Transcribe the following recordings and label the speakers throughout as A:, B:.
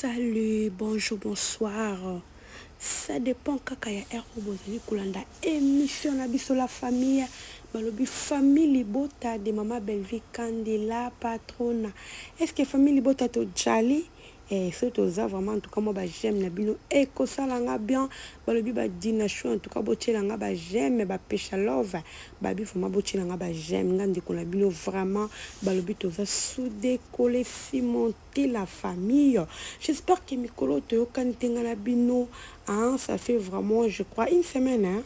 A: Salut, bonjour, bonsoir. Ça dépend kaka ya heure oyo bozali kolanda émission na biso la famille. Balobi famille libota de mama Bellevue Kandela patrona. Est-ce que famille libota tojali? Eh, soki toza vraiment, en tout cas moi ba j'aime na bino ekosala nga bien. Balobi ba dina chou, en tout cas botiela nga ba j'aime, ba pesha love, babi vraiment botiela nga ba j'aime, nga ndeko na bino vraiment. Balobi toza soudé, collé, cimenté, la famille. J'espère que mikolo toyokani te nga na bino, hein, ça fait vraiment, je crois, une semaine, hein.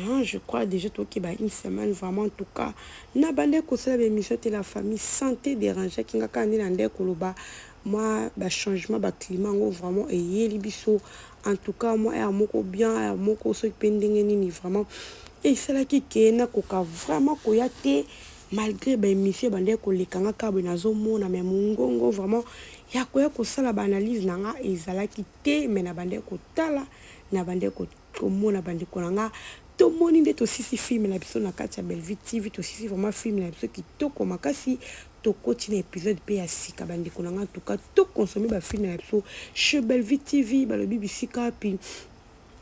A: Ah, je crois déjà toki ba une semaine vraiment. En tout cas na bande kosala baémission te, la famille. Santé dérangeaki nga kaka nde na nde koloba mwa bachangement baclimat yango vraiment eyeli biso. En tout cas mwa air moko bien, air moko soki mpe ndenge nini vraiment esalaki ke nakoka vraiment koya te, malgré baémission ebandeki koleka nga kaka boye nazomona, mais mongongo vraiment ya koya kosala baanalyse na nga ezalaki te. Mais na bandeki kotala, na bandeki komona bandeko na nga. Tomoni nde tosisi film na biso na kati ya Bellevue TV. Tosisi vraiment film na biso kitoko makasi. Tokoti na épisode mpe ya sika, bandeko na nga. Tuka tokonsome bafilm na biso chez Bellevue TV. Balobi bisika wapi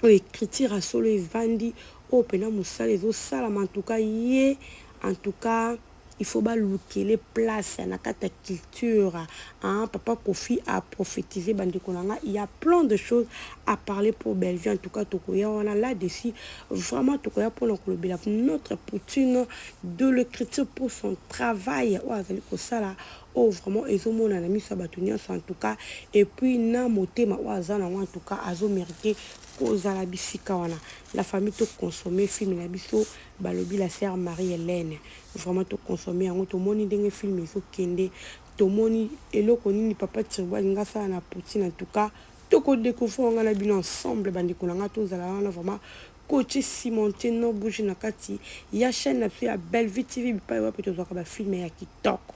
A: oyo écriture ya solo evandi, oyo mpena mosala ezosalama. En tout cas ye, en tout cas il faut balukele place na kati ya culture, hein. Papa Kofi a prophétisé, bandeko na nga. Il y a plein de choses à parler pour Bellevue. En tout cas tokoya wana là-dessus vraiment, tokoya mpona kolobela notre Poutine de l'écriture pour son travail oyo azali kosala, oyo vraiment ezomona na miso ya bato nyonso. En tout cas, et puis na motema oyo aza nango, en tout cas azomérite kozala bisika wana. La famille, toconsome film na biso. Balobi la sœur Marie Hélène, vraiment toconsome yango. Tomoni ndenge film ezokende, tomoni eloko nini papa Tirbo alingi asala na Poutine. En tout cas tokodécouvrir nga na bino ensemble, bandeko na nga. Tozala wana vraiment coaché, cimenté, no bouge na kati ya chaîne na biso ya Bellevue TV, bipai wapi tozwaka bafilm ya kitoko.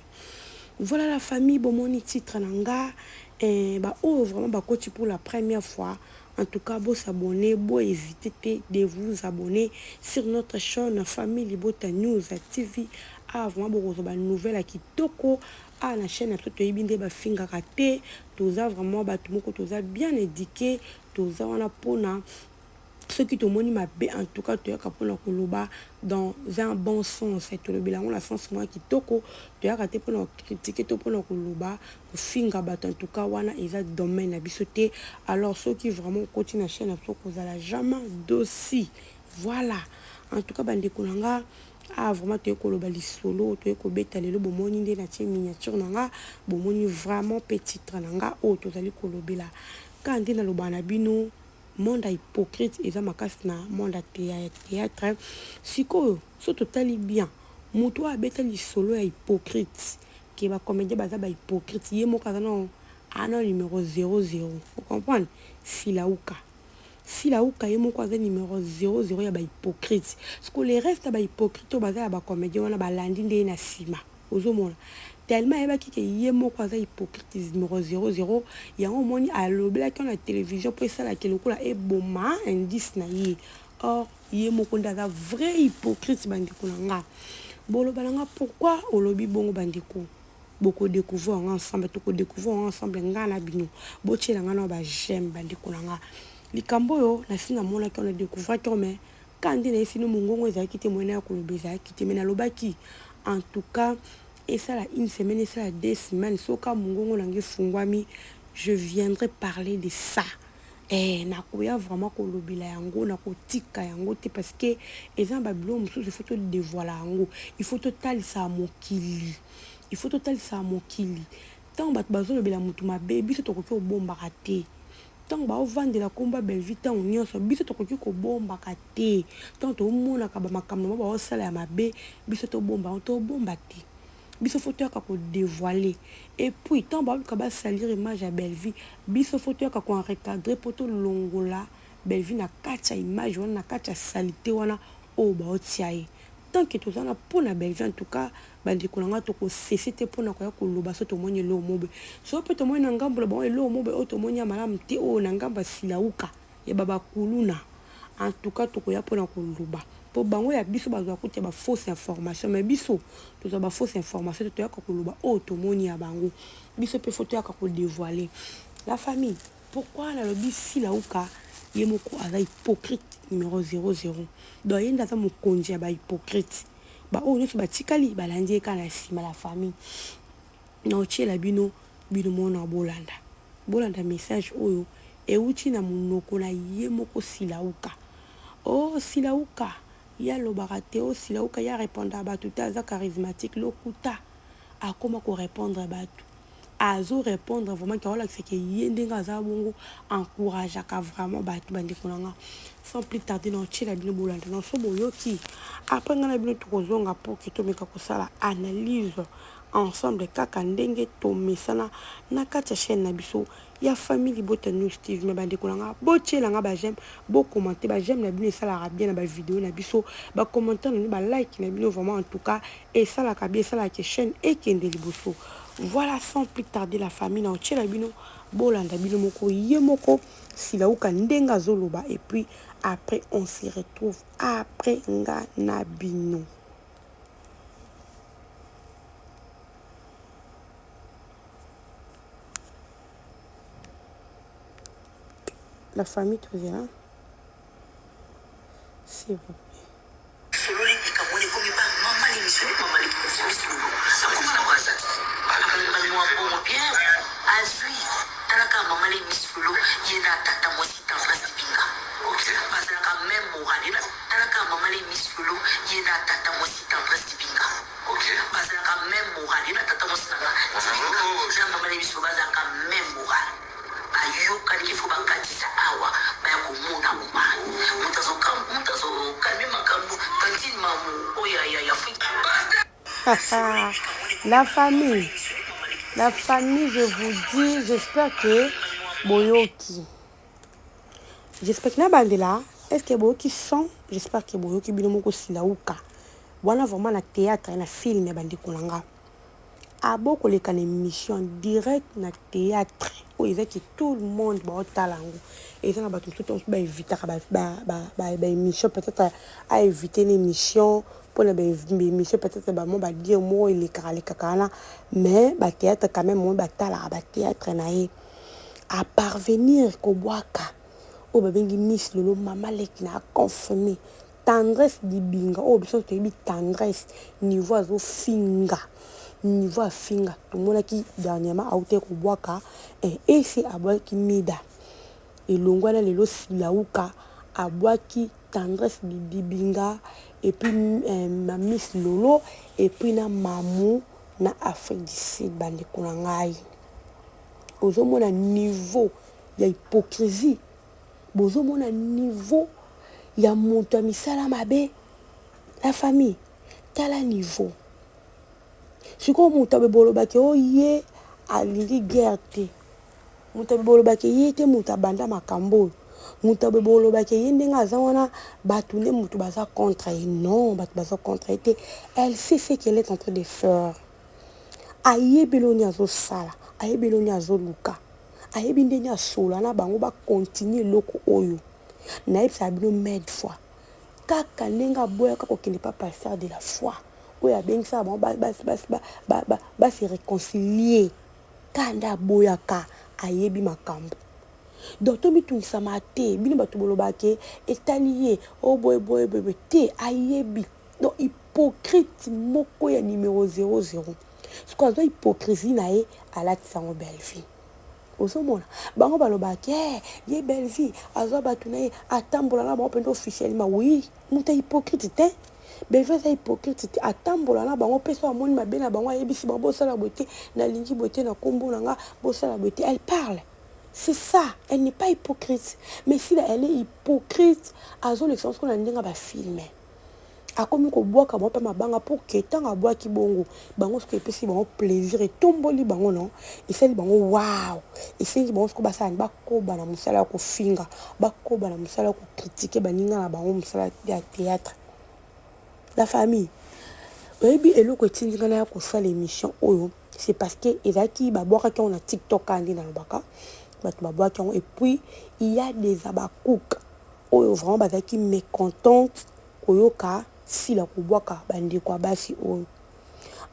A: Voilà la famille, bomoni titre na nga. Eh, baoyo vraiment bakoti pour la première fois, en tout cas bosabonner, bohésiter te de vous abonner sur notre chaîne Famille Libota News TV. Ah, vraiment bokozwa banouvelle ya kitoko ah na chaîne na biso. Toyebi nde bafingaka te. Toza vraiment bato moko toza bien éduqué. Toza wana mpona soki tomoni mabe, en tout cas toyaka mpona koloba dans un bon sens. Tolobela yango na sens moko ya kitoko. Toyaka te mpona kocritiquer to mpona koloba kofinga bato. En tout cas wana eza domaine na biso te. Alors soki vraiment okoti na chaîne na biso, kozala jamais déçu. Voilà, en tout cas bandeko na nga, ah vraiment toye koloba lisolo, toye kobeta lelo. Bomoni nde natie miniature na nga, bomoni vraiment mpe titre na nga oyo tozali kolobela. Kaka nde naloba na bino, monde ya hypocrite eza makasi na monde ya théâtre. Sikoyo so totali bien, moto oyo abeta lisolo ya hypocrite ke bacomédien baza bahypocrite, ye moko aza na ana numéro 00. Ocomprendre? Silauka, Silauka ye moko aza numéro 00 ya bahypocrite. Siko le reste ya bahypocrite oyo baza ya bacomédien wana balandi nde ye na nsima. Ozomona, tellement ayebaki ke ye moko aza hypocrite numéro 00, yango omoni alobelaki wana na télévision mpo esalaki lokola eboma indice na ye. Or ye moko nde aza vrai hypocrite. Bandeko na nga, boloba na nga pourquoi olobi bongo. Bandeko, bokodécouvrir yango ensemble, tokodécouvrir yango ensemble nga na bino. Botiela nga na baj'aime, bandeko na nga. Likambo oyo nasi namonaki wana, découvraki yango, mais ka nde nayesi no mongongo ezalaki te, moyena ya koloba ezalaki te. Mais nalobaki, en tout cas esala une semaine, esala 2 semaines, soka mongongo na ngai efungwami, je viendrai parler de ça. Eh, nakoya vraiment kolobela yango, nakotika yango te, parce que eza na babiloko mosusu il faut todévoiler yango, il faut totalisa mokili, il faut totalisa mokili. Ntango bato bazolobela motu mabe, biso tokoki kobombaka te. Ntango baovandela nkombo ya Bellevue ntango nyonso, biso tokoki kobombaka te. Ntango tomonaka bamakambo na bango baosala ya mabe, biso tobomba yango? Tobomba te. Biso faut toyaka kodévoiler. Et puis ntango baoluka basalir image ya Bellevue, biso faut toyaka koencadrer mpo tolongola Bellevue na kati ya image wana, na kati ya saleté wana oyo baotia ye. Tant que toza na mpona Bellevue, en tout cas bandeko na nga, tokosese te mpona koya koloba. So tomoni eloko mobe, so mpe tomoni na ngambo na bango eloko mobe oyo tomoni ya malamu te, oyo na ngambo ya Silauka ya babakuluna, en tout cas tokoya mpona koloba, mpo bango ya biso bazwa kuta bafausse information, mais biso tozwa bafausse information te. Toyaka koloba oyo tomoni ya bango. Biso mpe faut toyaka kodévoiler. La famille, pourquoi nalobi Silawuka ye moko aza hypocrite numéro 00? Donc ye nde aza mokonzi ya ba hypocrite. Ba oyo nyonso batikali balandi ye kaka na nsima. La famille, na otiela bino bino mona bolanda bolanda message oyo euti na monoko na ye moko Silawuka. Oh, Silawuka ye alobaka te. O Silawuka ye arépondaka bato te, aza charismatique. Lokuta, akoma korépondre bato, azorépondre vraiment ke aolakisaka ye ndenge aza bongo, encourageaka vraiment bato. Bandeko na nga, sans plus tarder, na otiela bino bolanda na so boyoki. Après, ngai na bino tokozonga po ke tomeka kosala analyse ensemble, kaka ndenge tomesana na kati ya chaîne na biso ya Famille Libota News TV. Me bandeko na nga, botiela nga baj'aime, bocommenter. Baj'aime na bino esalaka bien na bavideo na biso, bacommentaire na bino, balike na bino, vraiment, en tout cas esalaka bien, esalaka chaîne ekende liboso. Voilà, sans plus tarder, la famille, na otiela bino bolanda bino moko ye moko Silauka ndenge azoloba, et puis après on se retrouve après nga na bino. La famille, tozela, s'il vous plaît.
B: Sololi likambo wana ekomi ba mama l'émission, mama l'émission akoma na aza mwa bongo bien azwi. Talaka mama le misolo, ye na tata mwasi Tendresse Dibinga bazalaka même morale. Talaka mama le misolo, ye na tata mwasi Tendresse Dibinga bazalaka même morale. Ye na tata mwasi nanga Dibinga na mama le misolo bazalaka même morale. Bayokani il faut bakatisa awa, baya komona Omar. Moto azokalme makambo, tantine mamu oyo ya Afrique.
A: La famille, la famille, je vous dis, j'espère que boyoki, j'espère que na bandela. Est ce que boyoki son? J'espère que boyoki bino moko. Silauka wana vraiment na théâtre, na film ya bandeko na nga, abokoleka na émission direct na théâtre oyo ezaki tout le monde baotala yango. Eza na bato mosusu mosusu baevitaka baémission, peut-être aévite na émission mpona baémission, peut-être bamo badire moko elekaka lekaka wana, mais bathéâtre quand même oyo batalaka bathéâtre na ye, aparvenir kobwaka oyo babengi Miss Lolo, mama leki na aconfirme Tendresse Dibinga oyo biso toyebi. Tendresse niveau azofinga, niveau afinga, tomonaki dernièrement aute kobwaka ese, abwaki Mida elongo wana. Lelo Silauka abwaki Tendresse Dibinga et puis ma Miss Lolo et puis na mamu na Afrique du Sud. Bandeko na ngai, ozomona niveau ya hypocrisie, bozomona niveau ya moto ya misala mabe. La famille, tala niveau sikoyo. Moto abe bolobaki oyo ye alingi guerre te, moto abe bolobaki ye te, moto abanda makambo oyo, moto abe bolobaki ye ndenge aza wana, bato nde moto baza contre ye. Non, bato baza contre ye te. Elle sait ce qu'elle est en train de faire. Ayebi eloni azosala, ayebi eloni azoluka, ayebi ndenge asola na bango bakontinue eloko oyo. Nayebisaka bino maintes fois, kaka ndenge aboyaka kokende pa pasteur de la foi oyo abengisaka bango base réconcilier, kaka nde aboyaka, ayebi makambo. Donc tomitungisama te, bino bato bolobaka etali ye o boye boye boye te, ayebi. Donc hypocrite moko ya numéro 00. Sikoyo azwa hypocrisie na ye, alatisa yango Bellevie. Ozomona bango balobaka eh, ye Bellevie azwa bato na ye, atambola na bango mpenza officiellement. Oui, moto ya hypocrite te, Bellevie aza hypocrite te. Atambola na bango mpe so amoni mabe na bango, ayebisi bango: bosala boye te, nalingi boye te, na nkombo na nga bosala boye te. Elle parle, c'est ça, elle n'est pas hypocrite. Mais si elle est hypocrite, azolekisa soko na ndenge ya bafilme, akomi kobwaka bango mpe mabanga, mpo ke ntango abwaki bongo bango, soki epesi bango plaisir, etomboli bango, non, esali bango wow, esengi bango soki basala, bakoba na mosala ya kofinga, bakoba na mosala ya kocritiquer baninga na bango, mosala ya théâtre. La famille, oyebi eloko etindi ngai ya kosala émission oyo, c'est parce que ezalaki babwakaki yango na TikTok. Kaka nde nalobaka, bato babwaki yango et puis il y a des abakouk oyo vraiment bazalaki mécontente koyoka Sila kobwaka bandeko ya basi oyo.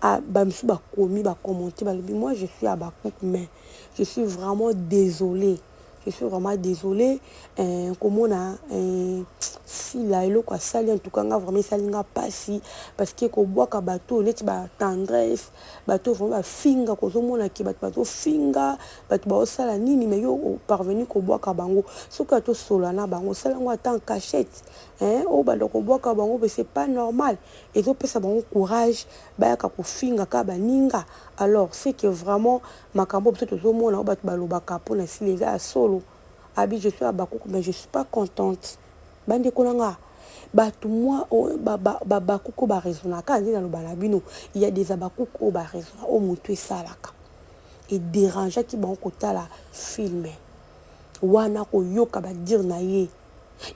A: Bamisusu bakomi bacommenter, balobi: moi je suis abakouk, mais Je suis vraiment désolée. Je suis vraiment désolée. Euh, komona euh, sila eloko asali en tout cas nga vraiment esali nga pasi parce que kobwaka bato neti ba tendresse bato vraiment bafinga kozomona ke bato bazofinga bato baosala nini mais yo oparvenu kobwaka bango soki atosolola na bango osala yango ata en cachette hein obanda kobwaka bango mais c'est pas normal ezopesa bango courage bayaka kofinga kaka baninga. Alors c'est que vraiment makambo biso tozomona oyo bato balobaka mpona sila eza ya solo. Abi je suis Habacuc mais je suis pas contente. Bandeko na nga bato mwa babakuku baraisonnaka nde naloba na bino, il y a des abakuku oyo baraisonna oyo motu esalaka ederangeaki bango kotala film wana koyoka badire na ye.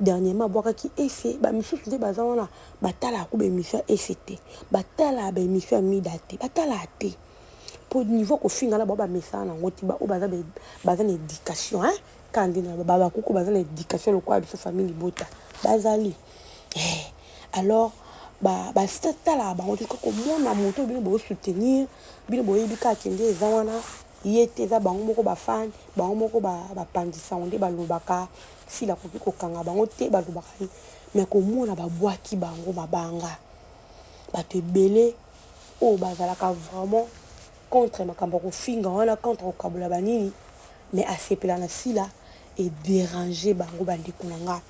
A: Dernièrement abwakaki ese bamisusu nde baza wana batalaka ko baémission ya ese te, batalaka baémission ya mida te, batalaka te po niveau kofinga na bango bamesana nango te. Baoyo baza baza na éducation hein kandi na babakuku baza na éducation lokola biso famille libota bazali eh, alors batalaka bango te. Komona moto bino bosoutenir bino boyebi kaka kende eza wana ye te, eza bango moko bafani bango moko bapandisa yango nde balobaka sila akoki kokanga bango te balobaka. Mais komona babwaki bango mabanga, bato ebele oyo bazalaka vraiment contre makambo ya kofinga wana, contre kokabola banini, mais asepela na sila edéranger bango bandeko na nga.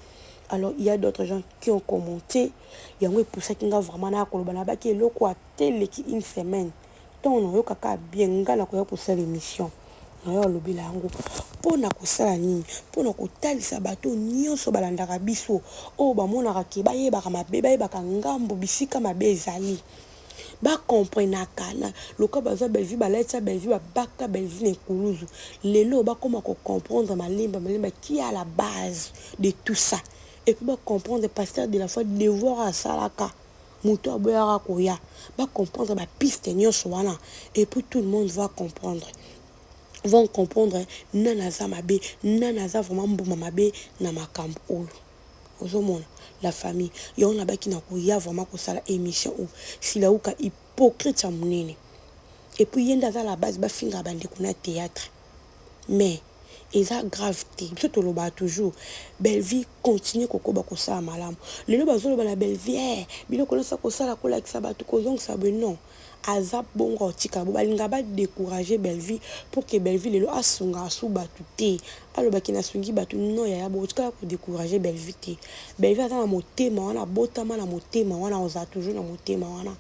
A: Alors il y a d'autres gens qui ont commenté, yango epusaki nga vraiment na koloba na baki eloko ateleki une semaine ntongo nayokaka bien nga na koya kosala émission nayo alobela yango mpona kosala nini, mpona kotalisa bato nyonso balandaka biso oyo bamonaka ke bayebaka mabe, bayebaka ngambo bisika mabe ezali, bakomprenaka na loka baza Bellevue balatisa Bellevue babaka Bellevue na ekuluzu. Lelo bakóma kocomprendre malemba malemba qui est à la base de tout ça et puis bacomprendre pasteur de la foi devoir asalaka moto aboyaka koya, bacomprendre bapiste nyonso wana et puis tout le monde va comprendre, vont comprendre nani aza mabe, nani aza vraiment mbuma mabe na makambo oyo ozomona. La famille, yango nabaki na koya vraiment kosala émission oyo. Silauka hypocrite ya monene et puis ye nde aza la base bafingaka bandeko na théâtre, mais eza grave te. Biso tolobaka toujours Bellevue continue kokoba kosala malamu. Lelo bazoloba na Bellevue eh, biloko nyonso kosala kolakisa bato kozongisa boye non aza bongo aotika bo balinga badécourage Bellevue pour que Bellevue lelo asunga asu bato te alobaki nasungi bato non yaya botikala kodécourage Bellevue te. Bellevue aza na motema wana, abotama na motema wana, ozala toujours na motema wana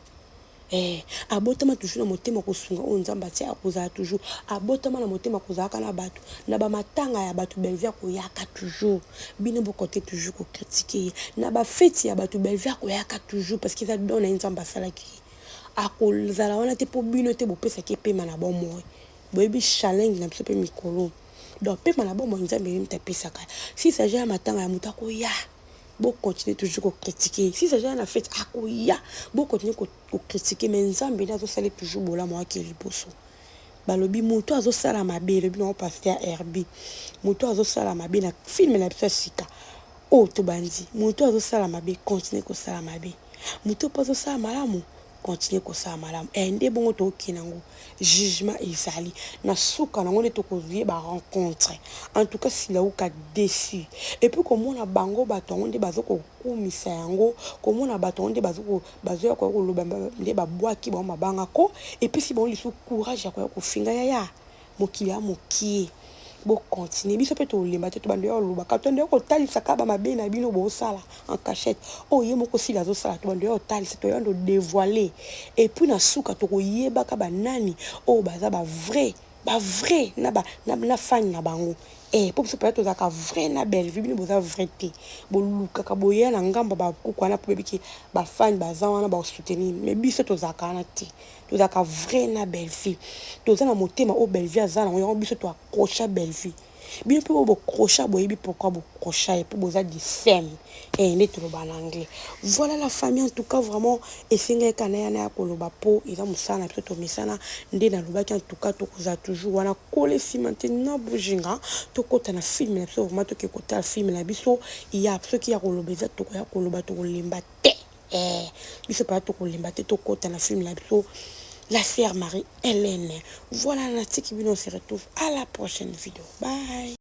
A: eh, abotama toujours na motema kosunga oyo nzambe atia akozala toujours abotama na motema kozalaka na bato na bamatanga ya bato. Bellevue akoyaka toujours, bino bokote toujours kocritiquer ye na bafeti ya bato. Bellevue akoyaka toujours parce que eza don na ye nzambe asalaki ye. Akozala wana te mpo bino te bopesaki epema na bomoi. Boyebi challenge na biso mpe mikolo donc pema na bomoi nzambe ye moto apesaka. Si s'agit ya matanga ya moto akoya, bocontinue toujours kocritiquer. Si s'agit ya na fête akoya, bocontinue kocritiquer, mais nzambe nde azosala toujours bolamu ake liboso. Balobi moto azosala mabe, elobi nango pasteur Herbi, moto azosala mabe na film na biso ya sika oyo tobandi, moto azosala mabe continue kosala mabe, moto mpo azosala malamu continue kosala malamu. E nde bongo tokokende yango jugement ezali na suka nango nde tokozie barencontre. En tout cas silauka déçu et puis komona bango bato yango nde baza kokumisa yango, komona bato yango nde bazoya koya koloba nde babwaki bango mabanga ko epesi bango lisusu courage ya koya kofinga yaya mokili ya mokie. Bocontinue, biso mpe tolemba te, tobando ya kolobaka, tondo ya kotalisa kaka bamabe na bino bosala en cachette oyo ye moko sila azosala, tobando ya kotalisa, toyando dévoiler et puis na suka tokoyebaka banani oyo baza bavrai bavrai na fani na bango. Eh, mpo biso mpenza tozalaka vrai na Bellevue, bino boza vrai te, bolukaka boya na ngambo bakuku wana mpo bebiki bafani baza wana basoutenir, mais biso tozalaka wana te. Tozalaka vrai na Bellevue, toza na motema oyo Bellevue aza nango, yango biso toaccrocha Bellevue. Bino mpe bo bocrocha, boyebi pourquoi bocrocha ye mpo boza disem e nde toloba na anglais. Voilà la famille, en tout cas vraiment esengaki na ya na ya koloba mpo eza mosala na biso tomesana nde nalobaki. En tout cas tokozala toujours wana kole nsima te na bujinga tokɔta na film na biso, vraiment toke kotala film na biso ya soki ya koloba eza tokoya koloba tokolemba te eh, biso mpenza tokolemba te, tokɔta na film na biso. La sœur Marie Hélène. Voilà, natiki bino, on se retrouve à la prochaine vidéo. Bye.